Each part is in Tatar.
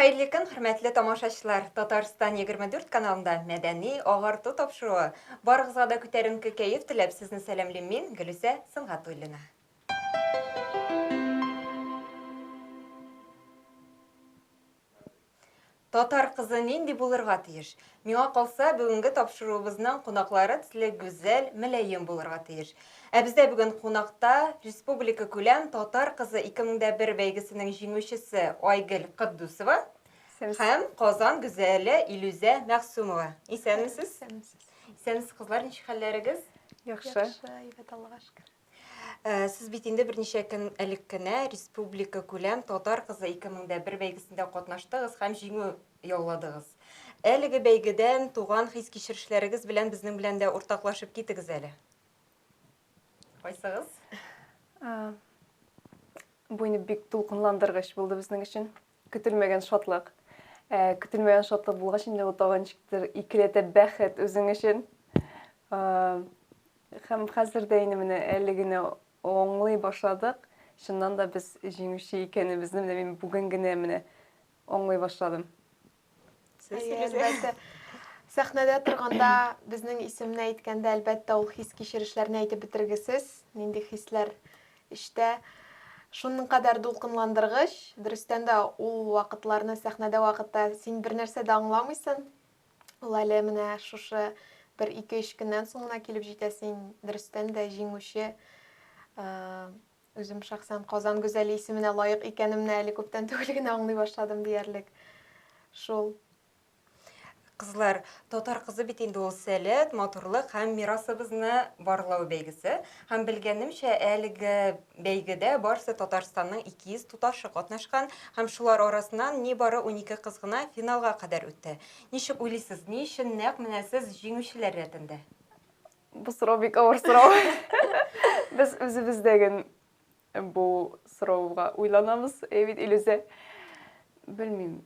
Хәерле көн, хөрмәтле тамашачылар! Татарстан 24 каналында мәдәни агарту тапшыруы. Барыгызга да күтәренке кәеф теләп, сезне сәламлим мин, Гөлүсә Сөнгатуллина. Татар кызы нинди булырга тиеш? Миңа калса, бүгенге тапшыруыбызның кунаклары төсле гүзәл, мөлаем булырга тиеш. Ә бездә бүген кунакта республика күләм Татар кызы 2001 бәйгесенең җиңүчесе Айгөл Котдусова һәм Казан гүзәле Илүзә Мәгъсүмова. Исәнмесез? Исәнмесез. Исәнмесез, кызлар, ничек хәлләрегез? Яхшы. Яхшы, әйбәт, Аллага шөкер. Сез бит инде берничә көн элек кенә республика күләм Татар кызы 2001 бәйгесендә катнаштыгыз һәм җиңү яуладыгыз. Әлеге бәйгедән туган хис-кичерешләрегез белән безнең белән дә уртаклашып китегез әле. Кайсыгыз? Бу инде бик дулкынландыргыч булды безнең өчен. Көтелмәгән шатлык. Ә, көтелмәгән шатлык булгач инде ул тагын ничектер икеләтә бәхет үзең өчен. Һәм хәзер дә инде менә әле генә аңлый башладык. Чыннан да без җиңүче икәнебезне менә мин бүген генә менә аңлый башладым. Сез, Әйе, Илүзә? әлбәттә. Сәхнәдә торганда безнең исемне әйткәндә, әлбәттә, ул хис-кичерешләрне әйтеп бетергесез, нинди хисләр эчтә. Шуның кадәр дулкынландыргыч, дөрестән дә, ул вакытларны сәхнәдә вакытта син бернәрсә дә аңламыйсың. Ул әле менә шушы бер ике-өч көннән соң гына килеп җитә, син дөрестән дә җиңүче. Үзем шәхсән Казан гүзәле исеменә лаек икәнемне әле күптән түгел генә аңлый башладым диярлек. Шул. Кызлар, татар кызы бит инде ул сәләт, матурлык һәм мирасыбызны барлау бәйгесе. Һәм белгәнемчә, әлеге бәйгедә барсы Татарстанның 200 туташы катнашкан һәм шулар арасыннан нибары 12 кыз гына финалга кадәр үтте. Ничек уйлыйсыз, ни өчен нәкъ менә сез җиңүчеләр рәтендә? Бу сорау бик авыр сорау. Без үзебездәген бу сорауга уйланабыз, әй бит, Илүзә. Белмим.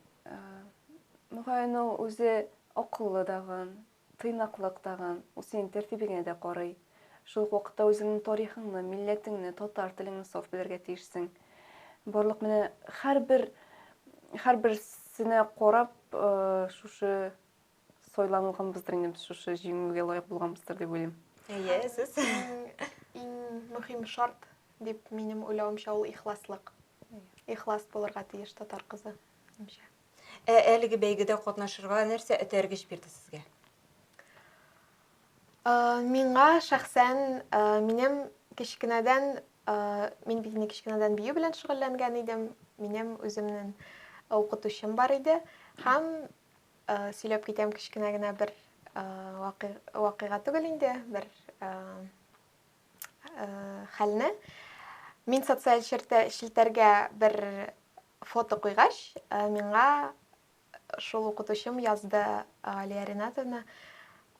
Мөгаен, ул үзе акыллы дагын, тыйнаклык тагын, ул синең тәртибеңә дә карый. Шул ук вакытта үзеңнең тарихыңны, милләтеңне, татар телеңне саф белергә тиешсең. Барлык менә һәрбер һәрберсенә карап, шушы сайланылганбыздыр инде без шушы җиңүгә лаек булганбыздыр дип уйлыйм. Әйе, сез? Иң мөһим шарт дип минем уйлавымча ул ихласлык. Ихлас булырга тиеш татар кызы, минемчә. Ә әлеге бәйгедә катнашырга нәрсә этәргеч бирде сезгә? Миңа шәхсән минем кечкенәдән мин бит инде кечкенәдән бию белән шөгыльләнгән идем. Минем үземнең укытучым бар иде. Һәм сөйләп китәм кечкенә генә бер вакыйга түгел инде, бер хәлне. Мин социаль челтәргә бер Фото куйгач, миңа шул укытучым язды, Алия Ринатовна.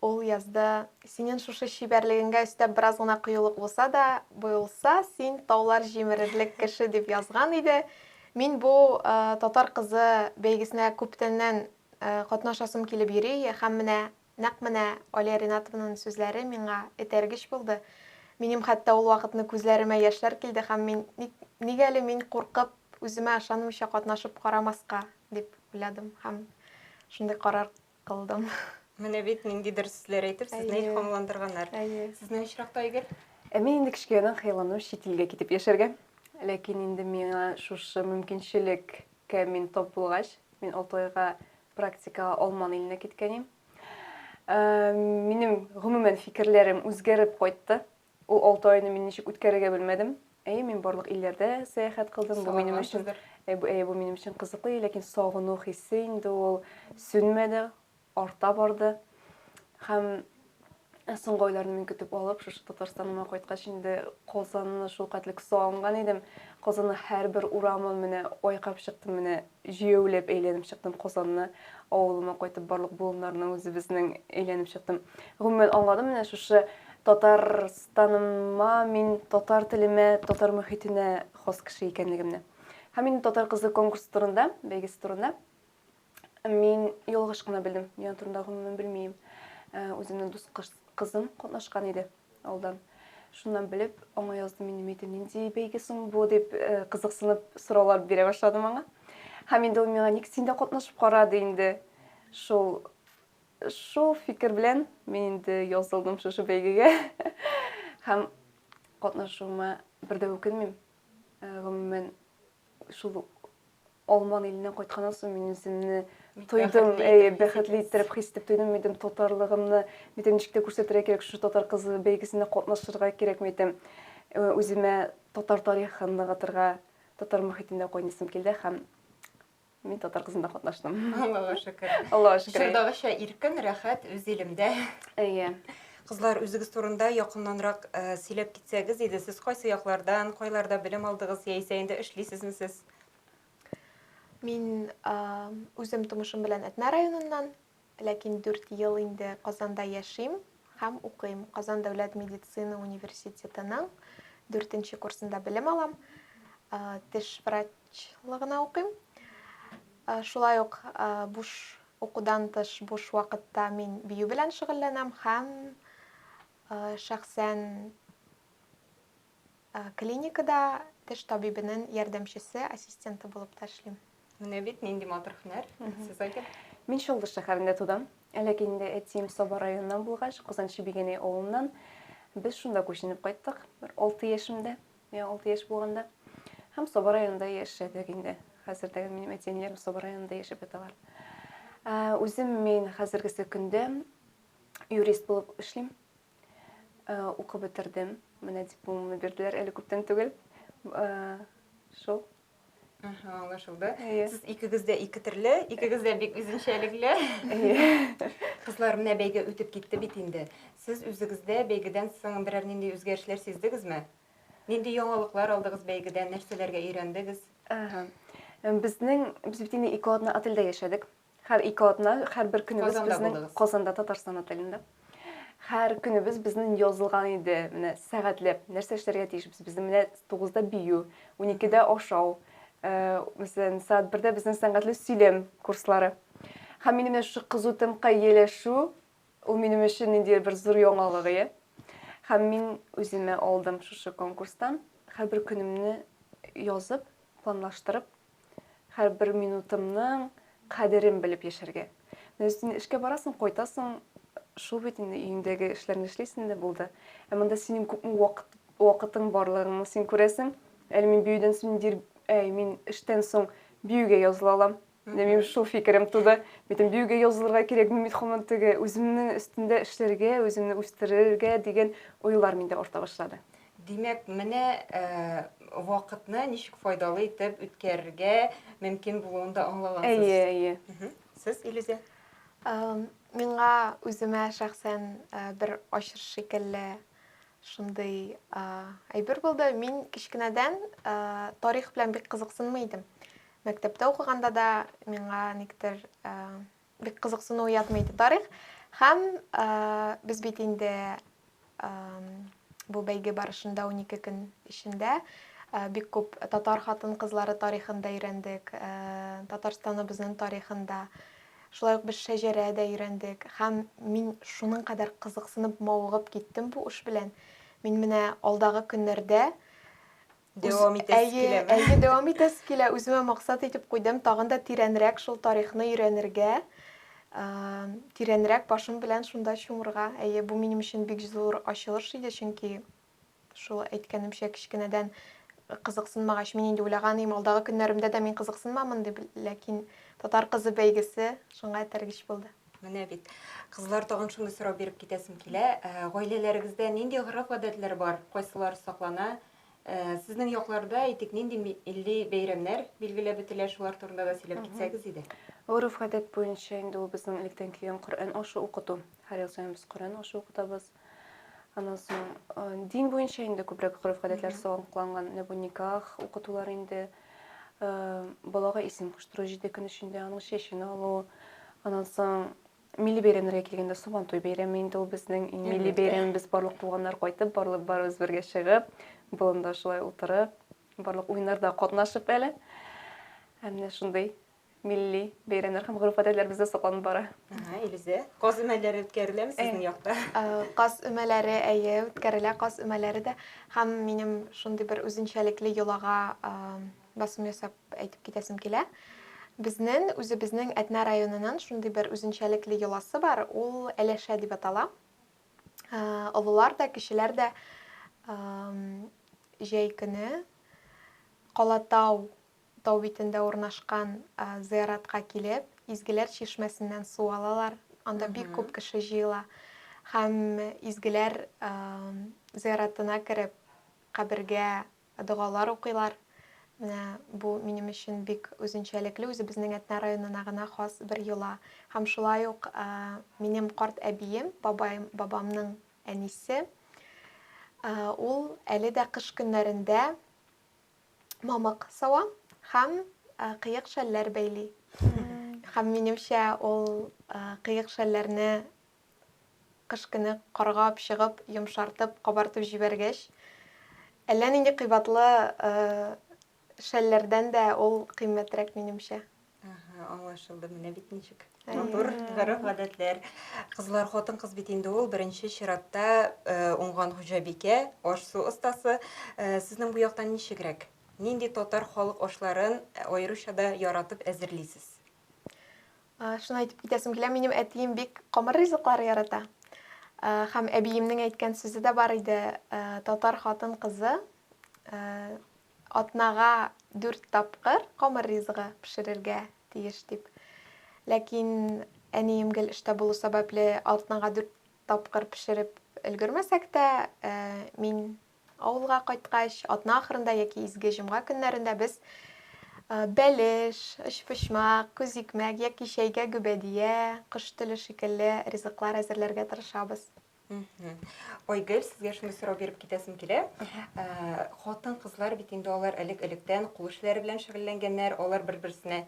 Ул язды, Синен шушы чибәрлегеңгә өстәп бераз гына кыюлык булса да, булса, син таулар җимерерлек кеше, дип язган иде. Мин бу Татар кызы бәйгесенә күптәннән катнашасым килеп йөри һәм менә Нәкъ менә Алия Ринатовнаның сүзләре миңа этәргеч булды. Минем хәтта ул вакытны күзләремә яшьләр килде һәм мин, ник, нигә әле мин куркып, үземә ышанмыйча катнашып карамаска, дип уйладым һәм шундый карар кылдым. Менә бит ниндидер сүзләр әйтеп, сезне Әйе. илһамландырганнар. Әйе. Сезнең очракта, Айгөл? Ә мин инде кечкенәдән хыялландым чит илгә китеп яшәргә. Ләкин инде миңа шушы мөмкинчелеккә мин тап булгач, мин алты айга Практикага Алман иленә киткән идем. Минем гомумән фикерләрем үзгәреп кайтты. Ул 6 айны мин ничек үткәрергә белмәдем. Әйе, мин барлык илләрдә сәяхәт кылдым. Бу минем өчен, әйе, бу минем өчен кызыклы, ләкин сагыну хисе инде ул сүнмәде, арта барды. Һәм соңгы айларны мин көтеп алып, шушы Татарстаныма кайткач инде Казанны шул кадәрлек сагынган идем. Казанның һәрбер урамын менә айкап чыктым, менә җәяүләп әйләнеп чыктым Казанны. Авылыма кайтып барлык болыннарны үзебезнең әйләнеп чыктым. Гомумән аңладым менә шушы Татарстаныма мин татар телемә, татар мөхитенә хас кеше икәнлегемне. Һәм инде Татар кызы конкурсы турында, бәйгесе турында Мин ялгыш кына белдем. Мин аның турында гомумән белмим. Э, үземнең дус кызым катнашкан иде алдан. Шуннан белеп, аңа яздым, мин әйтәм, нинди бәйге соң бу дип, э, кызыксынып сораулар бирә башладым аңа. Һәм инде ул миңа ник син дә катнашып кара ди инде. Шул шул фикер белән мин инде язылдым шушы бәйгегә. Һәм катнашуыма бер дә үкенмим. Э, гомумән, шул Алман иленнән кайтканнан соң мин үземне тойдым, әйе, бәхетле иттереп хис итеп тойдым, мин татарлыгымны, мин ничек тә күрсәтергә кирәк, шушы татар кызы бәйгесендә катнашырга кирәк, мин э, үземә татар тарихын ныгытырга, татар мохитендә кайныйсым килде һәм мин татар кызында катнаштым. Аллага шөкер. Аллага шөкер. Чордагыча иркен, рәхәт үз илемдә. Әйе. Кызлар, үзегез турында якыннанрак э, сөйләп китсәгез иде, сез кайсы яклардан, кайларда белем алдыгыз, яисә инде эшлисезме сез? Мин үзем тумышым белән Әтнә районыннан, ләкин 4 ел инде Казанда яшим һәм укыйм. Казан дәүләт медицина университетының дүртенче курсында белем алам. Теш врачлыгына укыйм. Шулай ук буш укудан тыш буш вакытта мин бию белән шөгыльләнәм һәм шәхсән Клиникада теш табибенен ярдәмчесе, ассистенты булып та эшлим. Менә бит нинди матур һөнәр. Сез Айгөл? Мин Чаллы шәһәрендә тудым. Ләкин инде әтием Саба районыннан булгач, Казанчы Бигәнәй авылыннан, без шунда күченеп кайттык. Бер 6 яшемдә, миңа 6 яшь булганда. Һәм Саба районында яшәдек инде. Хәзер дә минем әти-әниләрем Саба районында яшәп яталар. Үзем мин хәзергесе көндә юрист булып эшлим. Э, укып бетердем. Менә дипломымны бирделәр әле күптән түгел. Э, шул. Аһа, аңлашылды. Сез икегез дә ике төрле, икегез дә бик үзенчәлекле. Кызлар, менә бәйге үтеп китте бит инде. Сез үзегездә бәйгедән соң берәр нинди үзгәрешләр сиздегезме? Нинди яңалыклар алдыгыз бәйгедән, нәрсәләргә өйрәндегез? Ага. Безнең без бит инде ике атна отельдә яшәдек. Һәр ике атна, һәрбер көнебез Казанда безнең булдыгыз. Казанда Татарстан отелендә. Һәр көнебез безнең язылган иде, менә сәгатьләп, нәрсә эшләргә тиешбез. Безнең менә 9-да бию, 12-дә ашау, э, мәсәлән, сәгать 1-дә безнең сәнгатьле сөйләм курслары. Һәм минем менә шушы кызу темпка ияләшү, ул минем өчен ниндидер бер зур яңалык иде. Һәм мин үземә алдым шушы конкурстан һәрбер көнемне язып, планлаштырып, Һәрбер минутымның кадерен белеп яшәргә. Менә син эшкә барасың, кайтасың, шул бит инде өеңдәге эшләрне эшлисең дә булды. Ә монда синең күпме вакыт, вакытың барлыгыңны син күрәсең. Әле мин биюдән соң ниндидер, әй, мин эштән соң биюгә языла алам. Менә минем шул фикерем туды. Бит биюгә язылырга кирәк, мин бит һаман теге үземнең өстендә эшләргә, үземне үстерергә дигән уйлар миндә арта башлады. Димәк, менә вакытны ничек файдалы итеп үткәрергә мөмкин булуын да аңлагансыз. Әйе, әйе. Сез, Илүзә? Миңа үземә шәхсән бер ачыш шикелле шундый әйбер булды. Мин кечкенәдән тарих белән бик кызыксынмый идем. Мәктәптә укыганда да миңа никтер бик кызыксыну уятмый иде тарих. Һәм без бит инде бу бәйге барышында 12 көн эчендә бик күп татар хатын-кызлары тарихын да өйрәндек, Татарстаныбызның тарихын да. Шулай ук без шәҗәрә дә өйрәндек. Һәм мин шуның кадәр кызыксынып, мавыгып киттем бу эш белән. Мин менә алдагы көннәрдә Дәвам итәсе Әйе, киләме? әйе, дәвам итәсе килә. Үземә максат итеп куйдым, тагын да тирәнрәк шул тарихны өйрәнергә, тирәнрәк башым белән шунда чумырга. Әйе, бу минем өчен бик зур ачылыш иде, чөнки шул әйткәнемчә, кечкенәдән кызыксынмагач, мин инде уйлаган идем, алдагы көннәремдә дә мин кызыксынмамын дип, ләкин Татар кызы бәйгесе шуңа этәргеч булды. Менә бит. Кызлар, тагын шундый сорау биреп китәсем килә. Гаиләләрегездә нинди гореф-гадәтләр бар? Кайсылары саклана? Сезнең якларда, әйтик, нинди милли бәйрәмнәр билгеләп үтелә, шулар турында да сөйләп китсәгез иде. Гореф-гадәт буенча инде ул безнең электән килгән Коръән ашы укыту. Һәр ел саен без Коръән ашы укытабыз. Аннан соң дин буенча инде күбрәк гореф-гадәтләр сакланган. Менә бу никах укытулар инде, балага исем куштыру җиде көн эчендә, аның чәчен алу. Аннан соң милли бәйрәмнәргә килгәндә, Сабантуй бәйрәме инде ул безнең иң милли бәйрәмебез. Барлык туганнар кайтып, барлык барыбыз бергә чыгып, болында шулай утырып, барлык уеннарда катнашып әле. Ә менә шундый милли бәйрәмнәр һәм гореф-гадәтләр бездә сакланып бара. Ага, Илүзә, каз өмәләре үткәреләме сезнең якта? Каз өмәләре, әйе, үткәрелә каз өмәләре дә. Һәм минем шундый бер үзенчәлекле йолага басым ясап әйтеп китәсем килә. Безнен үзебезнең Әтнә районынын шундый бер үзенчәлекле йоласы бар, ул Әләшә дип атала. Олылар да, кечеләр дә җәй көне Калатау тау битендә урнашкан зыяратка килеп, Изгеләр чишмәсеннән су алалар. Анда бик күп кеше җыела. Һәм Изгеләр зыяратына кереп, кабергә Догалар укыйлар. Менә бу минем өчен бик үзенчәлекле, үзебезнең Әтнә районына гына хас бер йола. Һәм шулай ук минем карт әбием, бабаем, бабамның әнисе, ул әле дә кыш көннәрендә мамык сава һәм кыек шәлләр бәйли. Һәм минемчә, ул кыек шәлләрне Кыш көне карга алып чыгып, йомшартып, кабартып җибәргәч, әллә нинди кыйбатлы шәлләрдән дә ул кыйммәтрәк, минемчә. Ага, аңлашылды. Менә бит ничек. Матур гореф-гадәтләр. Кызлар, хатын-кыз бит инде ул беренче чиратта уңган хуҗабикә, аш-су остасы. Сезнең бу яктан ничегрәк? Нинди татар халык ашларын аеруча да яратып әзерлисез? Шуны әйтеп китәсем килә, минем әтием бик камыр ризыклары ярата. Һәм әбиемнең әйткән сүзе дә бар иде, татар хатын-кызы атнага дүрт тапкыр камыр ризыгы пешерергә тиеш дип. Ләкин әнием гел эштә булу сәбәпле, атнага дүрт тапкыр пешереп өлгермәсәк тә, мин Авылга кайткач, атна ахырында яки изге җомга көннәрендә без бәлеш, өчпочмак, күзикмәк яки чәйгә гөбәдия, кош теле шикелле ризыклар әзерләргә тырышабыз. Айгөл, сезгә шундый сорау биреп китәсем килә. Хатын-кызлар бит инде алар элек-электән кул эшләре белән шөгыльләнгәннәр, алар бер-берсенә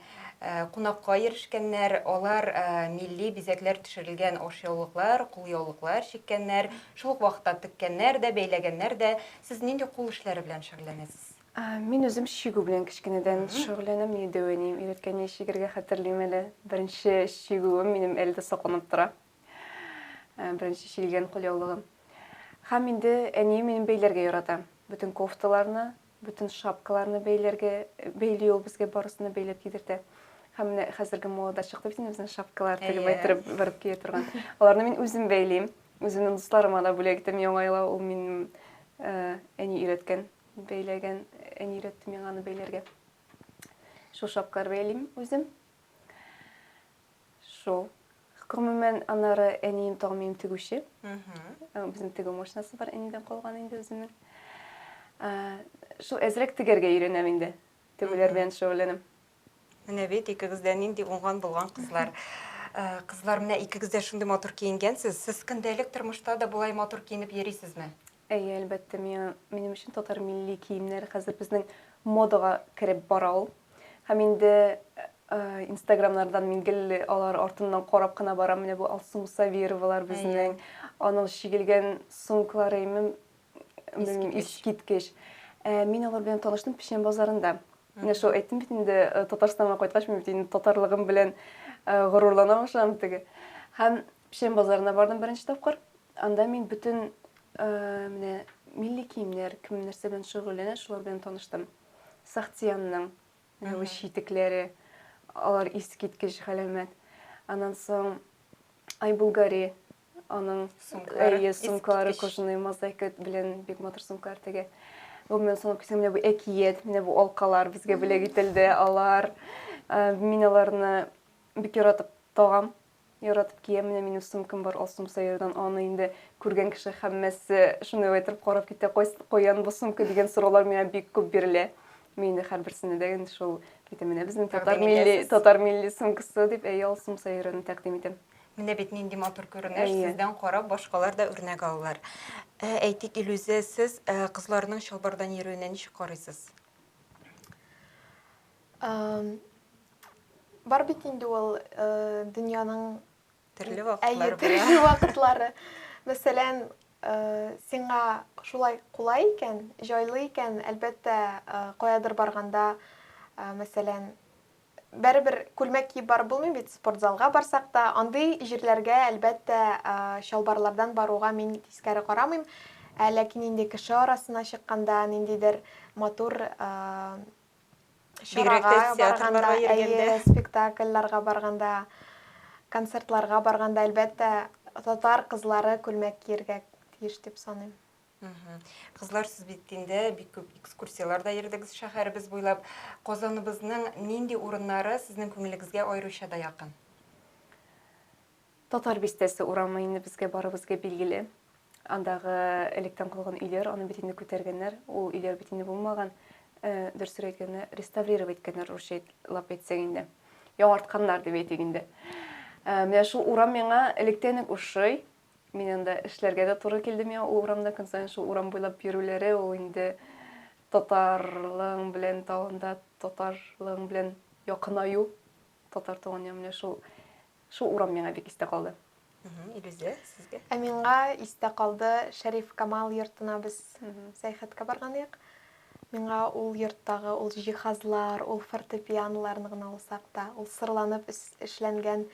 кунакка йөрешкәннәр, алар милли бизәкләр төшерелгән ашъяулыклар, кулъяулыклар чиккәннәр, Шул ук вакытта теккәннәр дә, бәйләгәннәр дә. Сез нинди кул эшләре белән шөгыльләнәсез? Мин үзем чигү белән кечкенәдән шөгыльләнәм. Мине дәү әнием өйрәткән иде чигергә, хәтерлим әле. Беренче чигүем минем әле дә сакланып тора. Беренче чигелгән кулъяулыгым. Һәм инде әнием минем бәйләргә ярата. Бөтен кофталарны, Бөтен шапкаларны бәйләргә, бәйли ул безгә барысын да бәйләп кидертә. Һәм менә хәзерге модада чыкты бит инде безнең шапкалар тегеп әйттереп барып кия торган. Аларны мин үзем бәйлим. Үземнең дусларыма да бүләк итәм Яңа елга. Ул минем әни өйрәткән, бәйләгән, әни өйрәтте миңа аны бәйләргә. Шул шапкалар бәйлим үзем. Шул. Гомумән, аннары әнием тагын минем тегүче. Безнең тегү машинасы бар, әнидән калган инде үземнең. Шул әзрәк тегәргә өйрәнәм инде. Тегүләр белән шөгыльләнәм. Менә бит икегез дә нинди уңган булган кызлар. Кызлар, менә икегез дә шундый матур киенгәнсез. Сез көндәлек тормышта да болай матур киенеп йөрисезме? Әйе, әлбәттә, миңа, минем өчен татар милли киемнәре хәзер безнең модага кереп бара ул. Һәм инде инстаграмнардан мин гел алар артыннан карап кына барам. Менә бу Алсу Мусавировалар безнең, аның чигелгән сумкалары, белмим, искиткеч. Мин алар белән таныштым Печән базарында. Менә шул әйттем бит инде, Татарстанга кайткач, мин бит инде татарлыгым белән горурлана башладым теге. Һәм Печән базарына бардым беренче тапкыр. Анда мин бөтен менә милли киемнәр, кем нәрсә белән шөгыльләнә, шулар белән таныштым. Сахтиянның менә бу читекләре, алар искиткеч галәмәт. Аннан соң Айбулгари, аның сумкалары, сумкалары кожаный мозаика белән бик матур сумкалар тегә. Гомумән, санап китсәң, менә бу әкият, менә бу алкалар безгә бүләк ителде. Алар, мин аларны бик яратып тагам. Яратып киям, менә минем сумкам бар, Алсу Мусаевадан, аны инде күргән кеше һәммәсе шуны әйтеп карап китә, каян бу сумка дигән сораулар миңа бик күп бирелә. Мин инде һәрберсенә дә инде шул әйтәм, менә безнең татар милли, татар милли сумкасы дип, әйе, Алсу Мусаеваны тәкъдим итәм. Менә бит нинди матур күренеш, сездән карап башкалар да үрнәк алалар. Әйтик, Илүзә, сез кызларның чалбардан йөрүенә ничек карыйсыз? Бар бит инде ул дөньяның төрле вакытлары. Әйе, төрле вакытлары. Мәсәлән, сиңа шулай кулай икән, җайлы икән, әлбәттә, каядыр барганда, мәсәлән, барыбер күлмәк киеп барып булмый бит, спортзалга барсак та, андый җирләргә, әлбәттә, чалбарлардан баруга мин тискәре карамыйм. Ә ләкин инде кеше арасына чыкканда, ниндидер матур. Бигрәк тә чарага театрларга барганда, йөргәндә. әйе, спектакльләргә барганда, концертларга барганда, әлбәттә, татар кызлары күлмәк киергә тиеш дип саныйм. Кызлар, сез бит инде бик күп экскурсияләрдә йөрдегез шәһәребез буйлап. Казаныбызның нинди урыннары сезнең күңелегезгә аеруча да якын? Татар бистәсе урамы инде безгә барыбызга билгеле. Андагы электән калган өйләр, аны бит инде күтәргәннәр. Ул өйләр бит инде булмаган. Дөресрәк әйткәндә, реставрировать иткәннәр, русчалап әйтсәк инде. Яңартканнар дип әйтик инде. Менә шул урам миңа электән үк ошый. Мин анда эшләргә дә туры килде миңа ул урамда, көн саен шул урам буйлап йөрүләре, ул инде татарлыгың белән тагын да татарлыгың белән якынаю, татар туган ягым менә шул шул урам миңа бик истә калды. Илүзә, сезгә? Ә миңа истә калды Шәриф Камал йортына без сәяхәткә барган идек. Миңа ул йорттагы ул җиһазлар, ул фортепианоларны гына алсак та, ул сырланып эшләнгән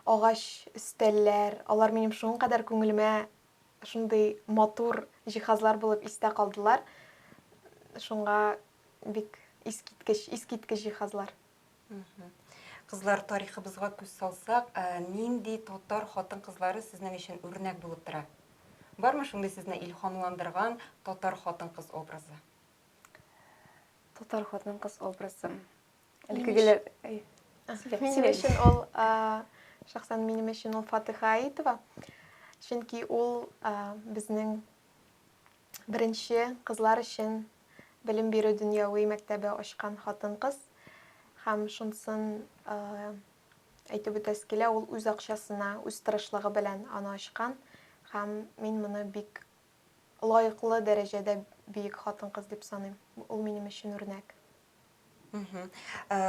агач өстәлләр, алар минем шуның кадәр күңелемә шундый матур җиһазлар булып истә калдылар. Шуңа бик искиткеч, искиткеч җиһазлар. Кызлар, тарихыбызга күз салсак, нинди татар хатын-кызлары сезнең өчен үрнәк булып тора? Бармы шундый сезне илһамландырган татар хатын-кыз образы? Татар хатын-кыз образы. Элеккегеләр... Минем өчен ул, шәхсән минем өчен ул Фатыйха Аитова. Чөнки ул безнең беренче кызлар өчен белем бирү дөньяви мәктәбе ачкан хатын-кыз. Һәм шунсын Әйтеп үтәсе килә, ул үз акчасына, үз тырышлыгы белән аны ачкан һәм мин моны бик лаеклы дәрәҗәдә бөек хатын-кыз дип саныйм. Ул минем өчен үрнәк.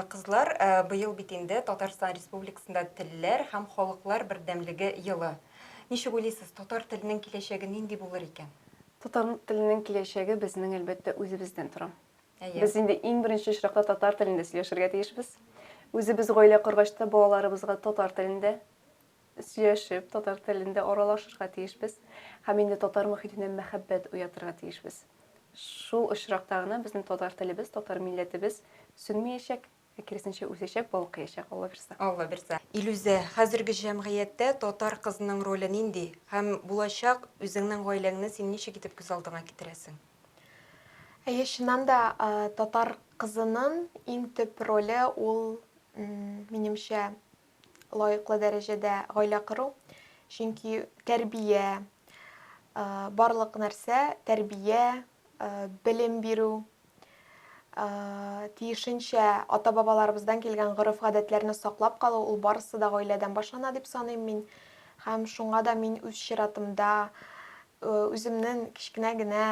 Кызлар, быел бит инде Татарстан Республикасында телләр һәм халыклар бердәмлеге елы. Ничек уйлыйсыз, татар теленең киләчәге нинди булыр икән? Татар теленең киләчәге безнең, әлбәттә, үзебездән тора. Без инде иң беренче очракта татар телендә сөйләшергә тиешбез. Үзебез гаилә коргач та балаларыбызга татар телендә сөйләшеп, татар телендә аралашырга тиешбез. Һәм инде татар мохитенә мәхәббәт уятырга тиешбез. Шул очракта гына безнең татар телебез, татар милләтебез сүнмәячәк, ә киресенчә үсәчәк, балкыячак, Алла бирса. Алла бирса. Илүзә, хәзерге җәмгыятьтә татар кызының роле нинди? Һәм булачак үзеңнең гаиләңне син ничек итеп күз алдыңа китерәсең? Әйе, чыннан да, татар кызының иң төп роле ул, минемчә, лаеклы дәрәҗәдә гаилә кору. Чөнки тәрбия, барлык нәрсә, тәрбия, белем бирү, тиешенчә ата-бабаларыбыздан килгән гореф-гадәтләрне саклап калу, ул барысы да гаиләдән башлана дип саныйм мин. Һәм шуңа да мин үз чиратымда Үземнең кечкенә генә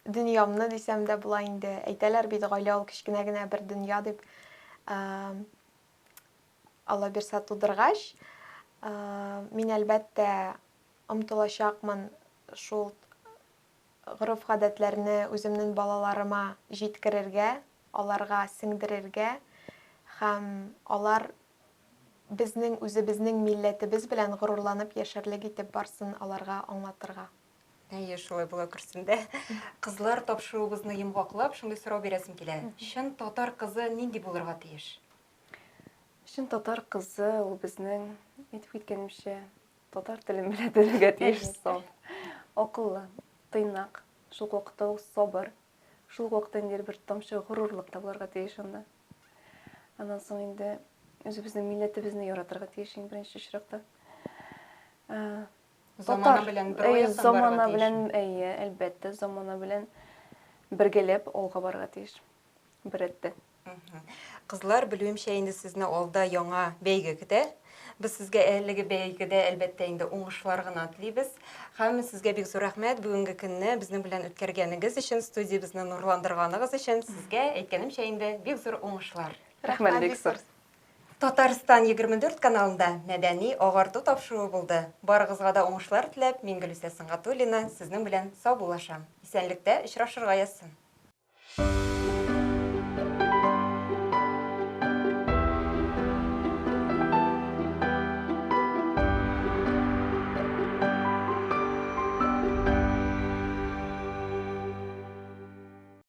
дөньямны дисәм дә була инде. Әйтәләр бит, гаилә ул кечкенә генә бер дөнья дип. Алла бирса тудыргач, мин әлбәттә омтылачакмын шул гореф-гадәтләрне үземнең балаларыма җиткерергә, аларга сеңдерергә һәм алар безнең үзебезнең милләтебез белән горурланып яшәрлек итеп барсын аларга аңлатырга. Әйе, шулай була күрсен дә. Кызлар, тапшыруыбызны йомгаклап, шундый сорау бирәсем килә. Чын татар кызы нинди булырга тиеш? Чын татар кызы ул безнең, әйтеп киткәнемчә, татар телен белә белергә тиеш, саф, акыллы, тыйнак, шул ук вакытта ул сабыр, Шул ук вакытта ниндидер бер тамчы горурлык та булырга тиеш анда. Аннан соң инде үзебезнең милләтебезне яратырга тиеш иң беренче очракта. Замана белән бер аяктан замана белән, әйе, әлбәттә, замана белән бергәләп алга барырга тиеш. Бер рәттә. Кызлар, белүемчә, инде сезне алда яңа бәйге көтә. Без сезгә әлеге бәйгедә, әлбәттә, инде уңышлар гына телибез. Һәм сезгә бик зур рәхмәт бүгенге көнне безнең белән үткәргәнегез өчен, студиябезне нурландырганыгыз өчен. Сезгә, әйткәнемчә инде, бик зур уңышлар. Рәхмәт бик зур. Татарстан 24 каналында мәдәни агарту тапшыруы булды. Барыгызга да уңышлар теләп, мин Гөлүсә Сөнгатуллина сезнең белән саубуллашам. Исәнлектә очрашырга язсын.